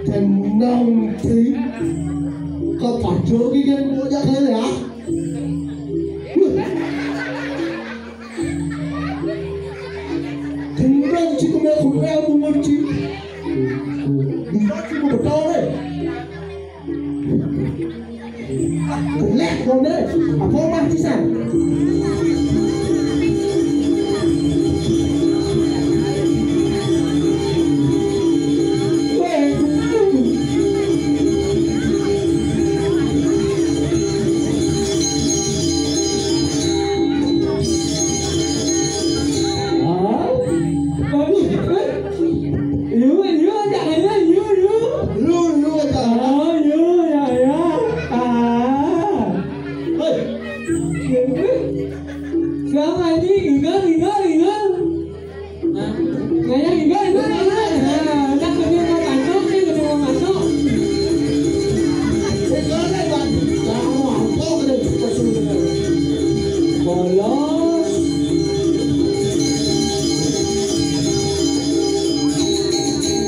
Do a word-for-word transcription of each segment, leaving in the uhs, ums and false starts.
Tenang, Tri. Kau pacu gigi yang kau jak kaya. Tenang, Tri, kau nak kau nak aku ngerti. Bisa, Tri, kau betul, eh. Lek kau ni, apa mah kisah? Hah? Bagus. Yu, yu, jangan yu, yu, yu. Yu, yu, jangan. Oh, yu, ya, ya. Ah. Hei. Siapa ini? Ingat, ingat, ingat. Nah, yang ingat, ingat, ingat. Nah, nak kena mau masuk, ni kena mau masuk. Bolos.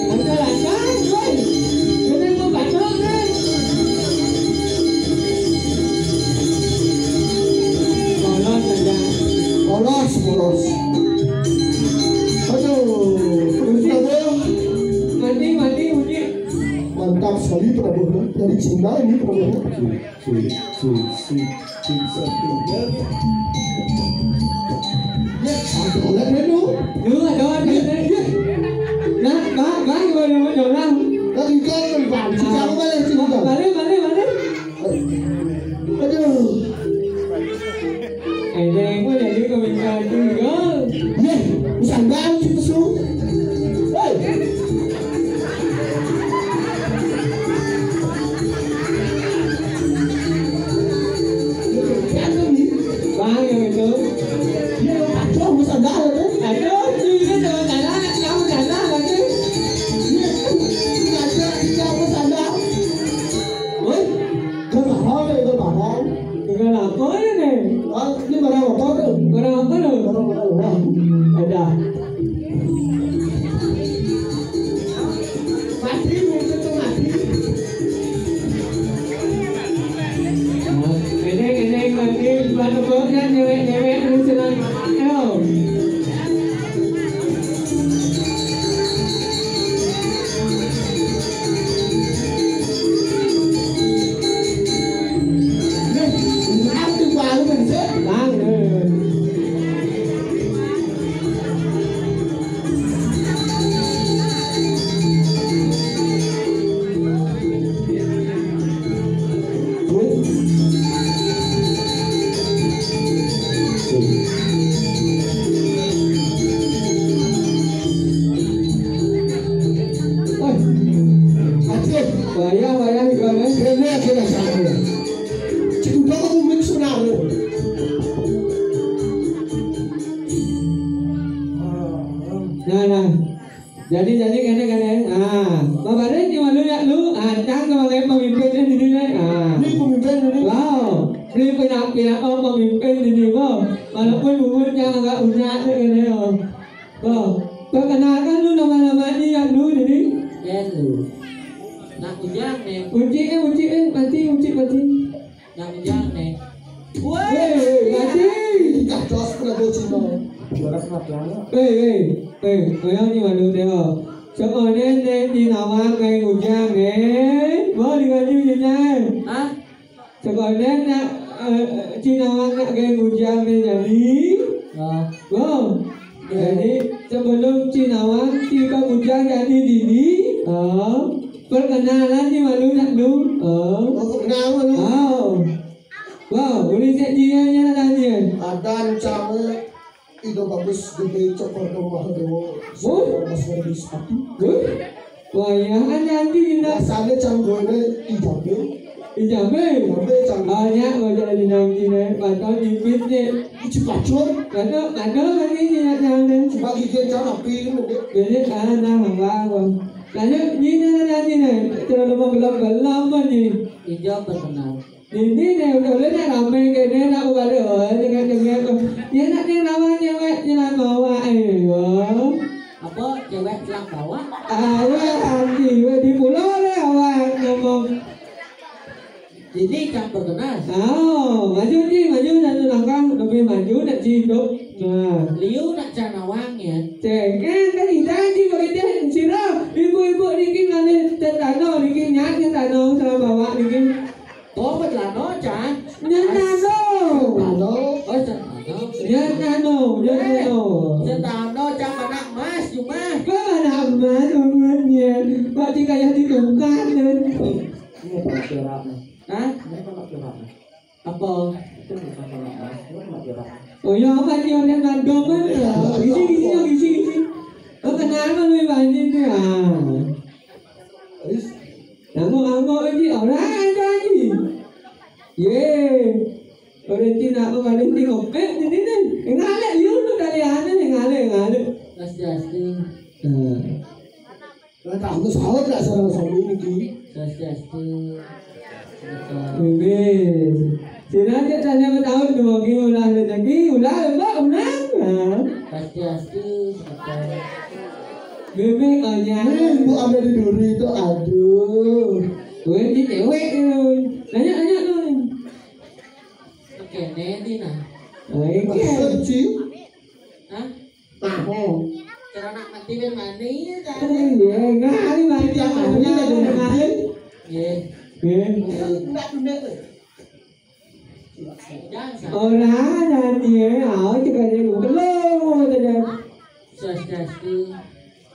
Lancar, lancar, woi. Kena mau baca, kan? Bolos saja. Bolos, bolos. Aduh, Ustaz, ya. Mati, mati, mati. Mantap sekali, Prabowo. Dari Cina ini, Prabowo. Sweet, sweet, sweet, sweet, sweet. Ya, santai lah dia tu. Lu ada, ada, ada. Nah, bang, bang, gimana mau orang? Lagi kan, bang, si kamu balik, si kamu. Balik, balik, balik. Aduh. Eh, jangan pun jadi komentar tu, ya. Ye, sandal si pesu. Hei. Bang, yang itu. Ye, kacau, sandal tu. Aduh, tu dia dah salah, kamu salah lagi. Ye, kacau, kacau, sandal. Woi, kau mahal, kau mahal. Dengan apa ni? Ah, ini barang apa tu? Barang apa tu? Barang apa tu? Wah. Ada. Mati, mungkin tu mati. Kena, kena, mati. Buat apa kan, nyewek-nyewek, terus senang. Ayo. Wayah, wayah, wayah. Kene aja dasarmu. Cek udah kamu mix menaruh. Nah, nah. Jadi, jadi, kene, kene. Ah, babarin ni malu ya lu. Ah, cang kalau kayak pemimpin ini, nih. Ah. Ini pemimpin ini. Wow. Ini pindah-pindah, oh, pemimpin ini, wow. Walaupun bubutnya agak unyat, kene, oh. Wow. Perkenalkan lu nama-nama ni ya lu, jadi. Ya, lu. Nak ujang, nih. Ucik, eh, ucik, eh. Mati, ucik, mati. Yang ujang, nih. Woi, mati. Dah, jos pula bocil, no. Juara kematian, no. Woi, woi. Woi, kau yang ni malu dia. Siapa ni, ni, ni nama kau yang ujang, eh? Mau dengan you, you, you. Hah? Sebenarnya nak, eh, Cinawan nak gaya bujang ni jadi. Ah. Oh. Ya. Jadi sebelum Cinawan tiba bujang jadi dini, oh, perkenalan ni malu nak lu. Oh. Oh, perkenalan malu. Oh. Wow, boleh cek dia nya lah dia. Adan sama Ida bagus gede cokor rumah dewa. Huh? Mas Ferdi Sepatu. Huh? Wayah ada nanti ni nak. Rasanya canggulnya ijabe. Ijabe? Ijabe canggul. Banyak wajah di nanti ni. Patut jipit ni. Uci pacur. Mana, mana lagi ni nak jangan ni? Cuma gigi cara api ni, dek. Jadi, ah, nah, hamba, bang. Lalu, ni nak nanti ni. Terlalu belum-belum ni. Ijab terkenal. Ini deh, udah boleh nak ramai ke dia nak balik, oh, dengan dengan tu. Dia nak dia lawan dia buat dia nak bawa, eh, oh. Apa cewek telah bawa? Awak nanti, weh, di pulau deh awak ngomong. Ini kan terkenal. Oh, maju ni, maju satu langkah, lebih maju nak hidup. Nah. Liu nak cari nawang ya. Cek, eh, kan kita ni bagi dia, sirah. Ibu-ibu ni kini ada tetano, ni kini nyat tetano, salah bawa ni kini. Oh, betlano, Cang. Nyanano. Setano. Oh, setano. Nyanano, nyanano. Setano, Cang, anak emas, cuma. Kau anak emas, umurnya. Berarti kayak ditukar, kan? Ini pernah perak, nih. Hah? Ini pernah perak, nih. Apa? Itu bukan pernah emas, ini pernah perak. Oh, ya, apa dia orang ngandung, kan? Gisi, gisi, gisi, gisi. Oh, kenapa lu banyak tu? Ah. Terus? Ngamuk-ngamuk lagi, orang ada lagi. Ye. Orang Cina tu paling tengok. Eh, ni, ni, ni. Ngalek, you tu dari mana ni? Ngalek, ngalek. Swastiastu. Nah. Lah, tak tahu sahur tak sareng sami niki. Swastiastu. Betul. Bebes. Sira aja tanya ke tahun dua minggu ulah rezeki, ulah lembak, ulah. Nah. Swastiastu. Betul. Bebek banyak. Eh, Bu ada di duri itu, aduh. Gue di cewek tu. Banyak, banyak tu. Oke, nanti nah. Baik, ya. Maksud, Ci? Hah? Tahu. Cara nak mati ben mani, ya, kan? Iya, ngali mati. Yang mati, ada mati. Iya. Iya. Enggak, enggak, enggak. Jangan, Sa. Ora, nanti ya, awak juga ada lu. Belum, ada. Swastiastu.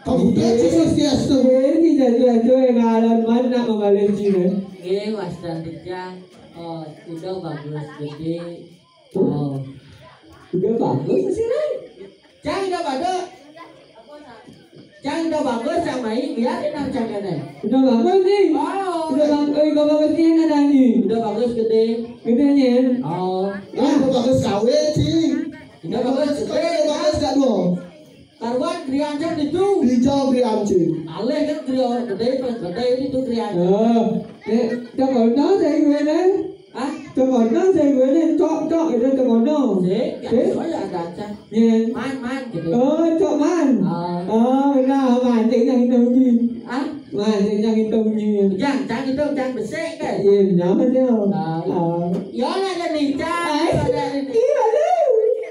Kamu tak sih swastiastu. Ini jadi aja yang ngalan mana mengalih sini. Nggih, wastan dijang. Oh, udah bagus, gede. Oh. Udah bagus sih, Ray. Cang, udah bagus. Cang, udah bagus, Cang, main. Biarin, Nang, Cang, kene. Udah bagus nih. Oh. Udah bagus, eh, udah bagus nih, ada nih. Udah bagus, gede. Gedenya. Oh. Ah, udah bagus kawin, Ci. Udah bagus, gede. Udah bagus, gak dua. Karuan kriancang itu. Hijau kriancang. Alih kan krio gede, gede itu kriancang. Oh, eh, cok kono saya gue nih. Hah? Cok kono saya gue nih, cok, cok, itu cok kono. Sik, ya, eh? Soalnya ada aja. Iya. Man, man, gitu. Oh, cok man. Ah. Oh, benar, man, cek yang itu lagi. Hah? Man, cek yang itu lagi. Yang, cang itu, cang besik kan? Iya, nama dia. Ah. Ah. Ya, lah, ada nih, cang. Ai. Ada nih. Iya, lu.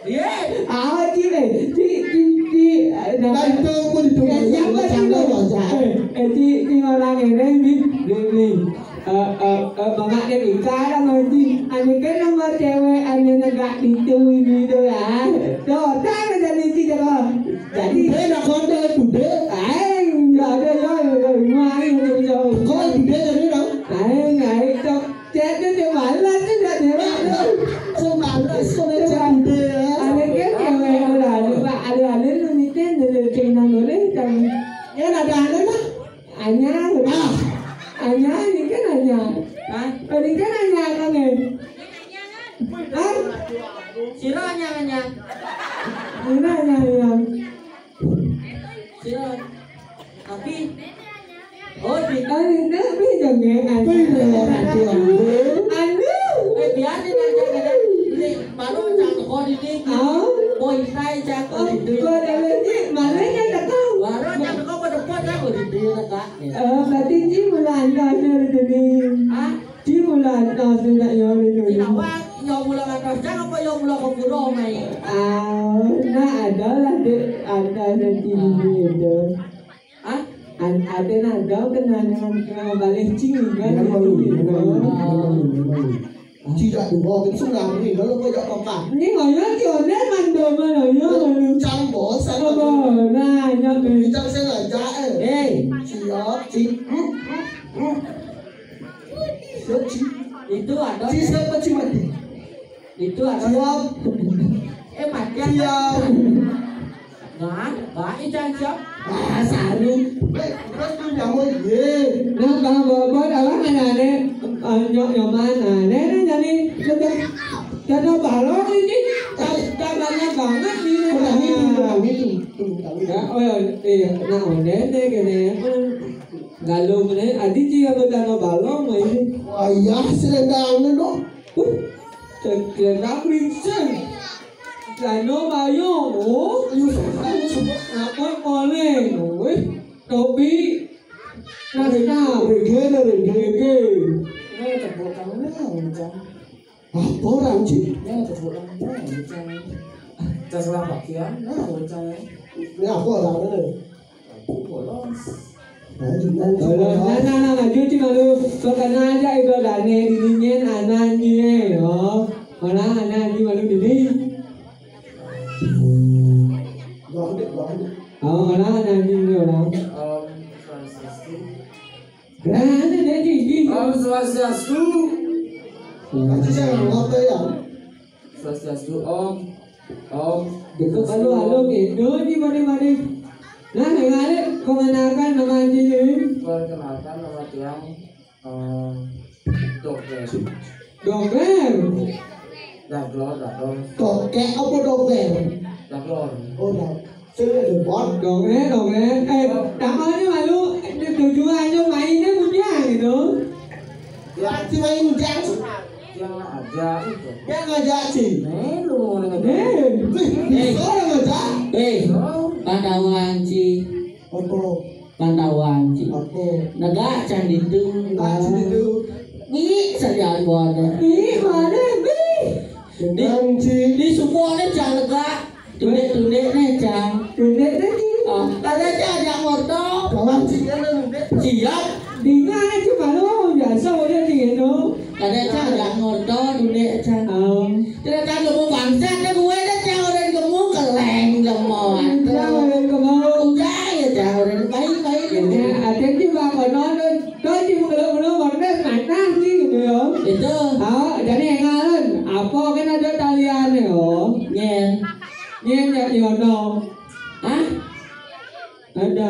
Iya. Ah, ci, eh, ci, ci, ci, eh, nama. Bantu pun itu. Ya, siapa sih lo? Eh, eh, ci, ci orang ini, ini, ini. Eh, eh, eh, bangak dia nikah lah, Bang Haji. Ane kan nama cewek, ane negak itu, ini tu lah. Tuh, tak ada jadi ci, dah. Jadi, dia nak kontak tu, dia. Ai, nggak ada, ya, ya, ya, main tu, ya. Kau tu, dia tadi dah. Ai, ai, tu. Chat tu dia malas tu, dah tengok tu. Semalas kau nak chat dia. Ane kan cewek tu lah, dia buat alih-alih tu, ni kan, dia, dia, dia, dia, dia, dia, Ya, nak ada ane lah. Anyar. Ah. Anyar, ini kan anyar. Hah? Ini kan anyar kan, eh? Hah? Sira anyar-anyar. Ini anyar-anyar. Sira. Tapi, oh, di Anu, nak beli dong, eh, anu. Beli dong, anu. Anu. Eh, biarin aja, kan. Ini baru cak teko di sini. Oh. Boy, saya cak Oh, di sini. Kok ada lagi? Mana yang tak tahu? Baru cak teko pada pot, ya, di sini, Kak. Eh, berarti Ci mula anda ada di sini. Hah? Ci mula anda sudah yang di sini. Ci awak, yang mula atas jang apa yang mula ke pura, mai? Ah, nah, ada lah, Dek. Ada nanti di sini, ada. Hah? An-, ada nah, ada kenal dengan, dengan balik Ci kan? Memang, memang, memang, memang. Tidak dua, itu ngambil, kalau kau tak apa-apa. Ini ngayal Ci Onden mandor mana, ya? Cang bos, Apa? Nah, nyampe. Cang sengaja, eh. Eh. Siap, Ci. Hmm, hmm, hmm. Siap, Ci. Itu ada. Ci siapa, Ci mati? Itu ada. Siap. Eh, mati. Siap. Nah, nah, ikan siap. Ah, saru. Eh, terus tu nyamuk, ye. Nah, Bang Bobot, abang ada ada, eh, nyok nyoman, nah, nenek jadi, jadi balong ini, tak, tak banyak banget ini. Kami tu, kami tu, kami tu. Ya, oh ya, iya, nah, oh, nenek, nenek, galung, nenek, adi dia bertanya balong, ini. Wah, iya, sedang dong. Huh, sedang ringsek. Dano mayo, oh, apa boleh, weh, topi, naskah. Reggae na reggae. Reggae. Eh, tepuk tangan lah, Cang. Apa orang, Ci? Ya, tepuk tangan lah, Cang. Terserah pakaian, nah, Cang. Ini apa orang ni? Aku polos. Nah, nah, nah, nah, maju, Ci, malu. Perkenal aja itu, Dane, ini nyen, anak nyen, yo. Mana anak nyen malu ini? Gua ambil, gua ambil. Oh, mana anak nyen ini orang? Om Swastiastu. Berani deh, Ci, Ci. Om Swastiastu. Nanti saya mau apa ya? Swastiastu, Om. Om. Dekat halo, halo, gitu, Ci, mari, mari. Nah, dengar, perkenalkan nama Ci, Ci. Perkenalkan nama tiang, eh, Dokter. Dokter. Daglor, Daglor. Tokek apa dokter? Daglor. Oh, dah. Saya ada bot. Dokter, dokter. Eh, namanya malu, tujuannya mainnya punya gitu. Ya, Ci main jang. Yang aja itu. Yang ngajak, Ci. Eh, lu mau dengar? Eh. Wih, bisa orang ngajak. Eh, Pandawan, Ci. Apa? Pandawan, Ci. Apa? Negak can ditu. Ah, Ci ditu. Ni saja buat. Ni mana, Bi? Dengan, Ci. Di suku ada can negak. Tundek-tundek ni, Cang. Tundek ni, Ci. Oh, kada, Cang, ajak ngorto. Kawan, Ci, kan tundek. Siap. Dengar aja malu, biasa udah di gitu. Kada, Cang, ajak ngorto, tundek, Cang. Oh. Tidak tahu mau bangsa, ada gue ada, Cang, orang gemuk, keleng, gemuk. Cang, orang gemuk. Udah ya, Cang, orang baik-baik. Ya, ada juga konon, Kau cuma belum-belum warna mana sih gitu ya? Itu. Ah, jadi engalan. Apa kan ada talian ya? Nyen. Nyen ya, ya, no. Hah? Ada.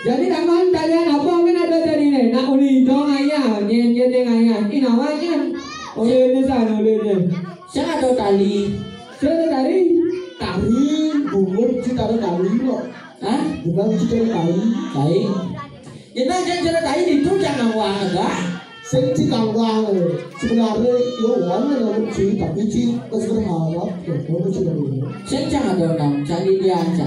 Jadi tangan talian apa kan ada tadi nih? Nak uli dong ayah, nyen nyen deng ayah. Ini namanya. Oleh ini sana, oleh ini. Saya ada tali. Saya ada tali. Tali, bungut, kita ada tali kok. Hah? Dengan kita ada tali. Baik. Jenang jan cara tadi itu jangan wang dah. Sing Ci kang wang. Sebenarnya yo wang nama Ci, tapi Ci pas berharap ya, nama Ci dari ini. Sing jangan ada nang cari dia aja.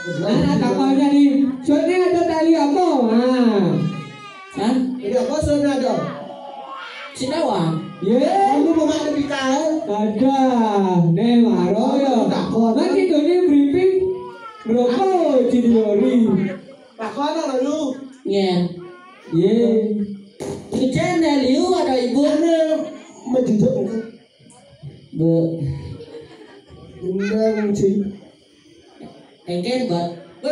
Nah, nah, tak mau jadi. Soalnya ada tali apa? Nah. Hah? Jadi apa soalnya ada? Sinawa. Ye. Kamu mau ada di kau? Ada. Nih, maro ya. Takut. Nanti tuh ini briefing. Berapa Ci Diori? Takon lalu. Nyen. Ye. Icen deh liu ada ibu. Mana menjejak itu? Bu. Undang, Ci. Engken, Bot. Bu,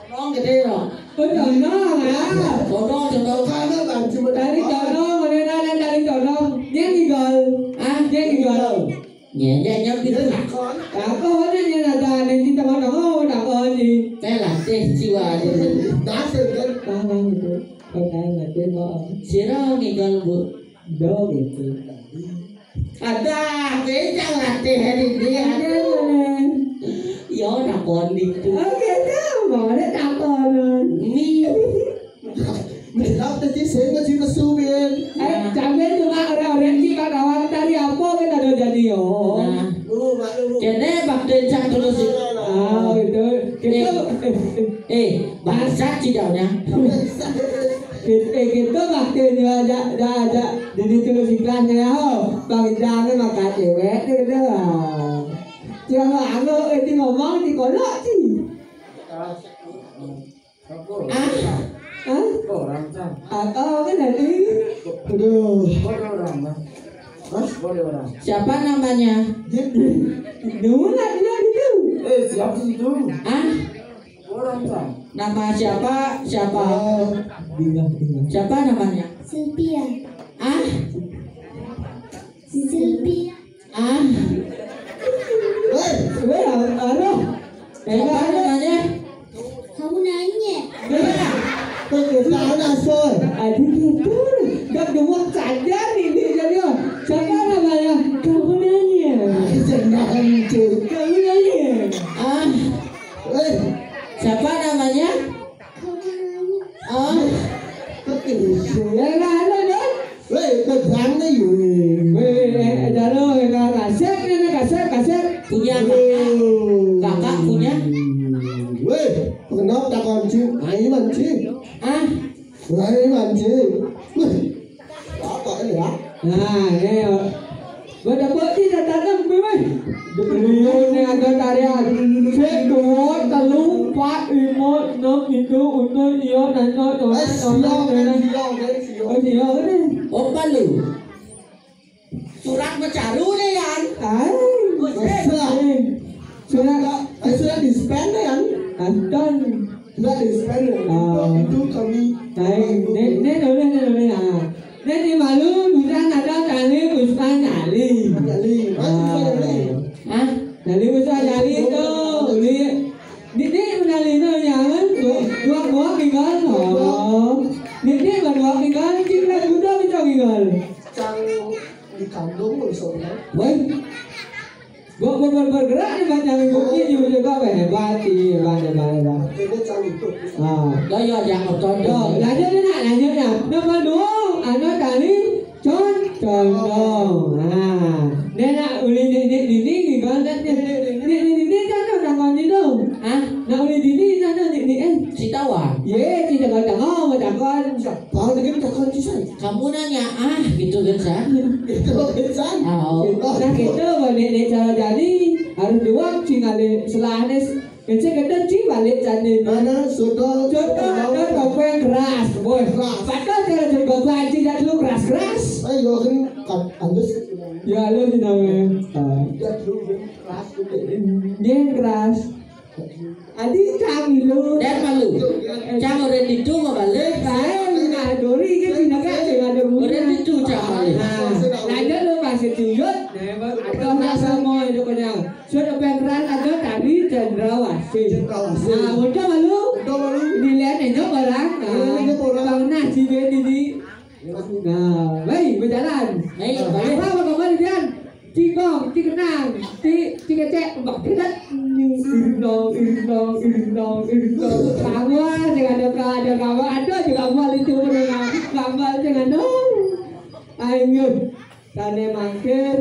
tolong gede loh. Oh, tolong, ya. Tolong, tolong. Karena kan cuma dari tolong, mana ada dari tolong. Dia ngigol. Ah, dia ngigol. Nyen, nyen, nyen, gitu. Takon. Takon, nyen, ada, ada di teman, oh, takon, Ci. Kayak latih jiwa, gitu. Dasar, kan? Gitu. Pertanyaan lagi mau. Sira ngigel, Bu. Do gitu. Ada, kencang latih hari ini. Ada, mana? Ya, takon itu. Oke, tuh, mau ada takonan. Ini. Mendapat sih, saya nggak sih mesubin. Eh, cabe cuma orang-orang sih, Pak, awal tadi apa kita udah jadi, yo. Nah. Lu, Pak, lu. Kene bakten cang terus sih. Ah, itu. Kita, eh, eh, Eh, bangsat cidaknya. Kita, eh, kita bakten ya, ada, ada, ada. Jadi terus ikhlasnya, ho. Bang Jang makan cewek, dia kata, ah. Cuma anu, eh, dia ngomong, di kolok, sih. Ah. Hah? Orang, Cang. Ah, oh, kan tadi. Aduh. Kok ada orang, Bang? Hah? Kok ada orang? Siapa namanya? Dia, dia, dia mana dia gitu? Eh, siapa sih itu? Ah? Orang, Cang. Nama siapa? Siapa? Oh, bingung, bingung. Siapa namanya? Sylvia. Ah? Sylvia. Ah. Weh, weh, aduh. Siapa namanya? Kamu nanya. Weh, weh, tahu lah, Sol. Aduh, gitu. Gak dua sadar ini, jadi, oh. Siapa namanya? Kamu nanya. Jangan, cuy. Kamu nanya. Ah. Weh. Siapa namanya? Kamu nanya. Ah. Kok ini, Sol? Ya, lah, ada, ada. Weh, kejam nih, weh. Weh, eh, eh, jalo, eh, ka-, kasep nih, nih, kasep, kasep. Punya kakak. Aduh. Kakak punya. Weh, kenapa tak kunci? Ayo, kunci. Ah. Ayo, kunci. Weh. Apa ini ya? Nah, ini, ya. Gua dapat sih, dah tanam, weh, weh. Dua, nih, ada tarian. Sik, dua, telu, empat, lima, enam, itu, untuk, iya, nanya, nanya, Eh, nanya, siap, nanya. Siap, siap. Oh, iya, ini. Opa lu. Surat mecaru nih, kan? Hai. Buset. Buset. Surat, eh, surat dispen nih, kan? Anton. Surat dispen nih. Ah. Itu, itu kami. Hai, nih, nih, nih, nih, nih, nih, ah. Nih, di malu, bisa ada tali, bisa nyali. Nyali. Ah. Hah? Nyali bisa nyali itu. Uli. Ini, ini menyali itu, jangan. Dua, dua, dua, tinggal. Oh. Ini, ini, dua, tinggal. Kita sudah bisa tinggal. Cang di kandung, loh, soalnya. Woi. Gua, gua ber-, bergerak nih, Mat, yang ngikutin juga, juga, weh, hebat, iya, hebat, hebat, hebat. Ini cang itu. Ah. Lah, iya, yang nonton. Yo, lanjut nih, nak, lanjut, nak. Nomor dua, ada tali con-, condong. Nah, nih, nak, uli nih, nih, nih, nih, nih, nih, nih, nih, nih, nih, condong, tangan itu. Hah? Nak, uli nih, nih, condong, nih, nih, eh. Si tawa. Ye, si tawa, tangan, mau takon. Tahu lagi takon, Cisan. Kamu nanya, ah, gitu kan, San? Gitu kan, San? Ah, oh. Nah, gitu, kalau nek, nek cara jadi, harus dua, sing ale selahne, kece kete, ci balik jane. Mana, sudah. Coba ada topeng keras, bos. Keras. Padahal cara jadi bapak anjing, dak lu keras-keras. Eh, yo, kan, kan, andes. Ya, lu sih namanya. Ah. Dak lu keras, gitu. Dia keras. Adi cang ilu. Dan malu. Cang orang itu mau balik. Lain, nah, dori ke sini kan, sing ada bunyi. Orang itu cang balik. Nah, lanjut lu masih tuyut. Nah, atau rasa mau itu kenyang. Sudah pengeran ada tadi cendrawasih. Cendrawasih. Nah, udah malu. Udah malu. Dilihat aja orang. Nah, dilihat aja orang. Bang Nah, si Ben ini. Nah, baik, berjalan. Baik, baik. Apa, apa kabar, Dian? Cikong, cikenang, ci, cikecek, mbak, dedet. Iring dong, iring dong, iring dong, iring dong. Kamu, sing ada, ada kamu, ada juga kamu, itu menengah. Gambar sing anu. Ayo, tane mangkin.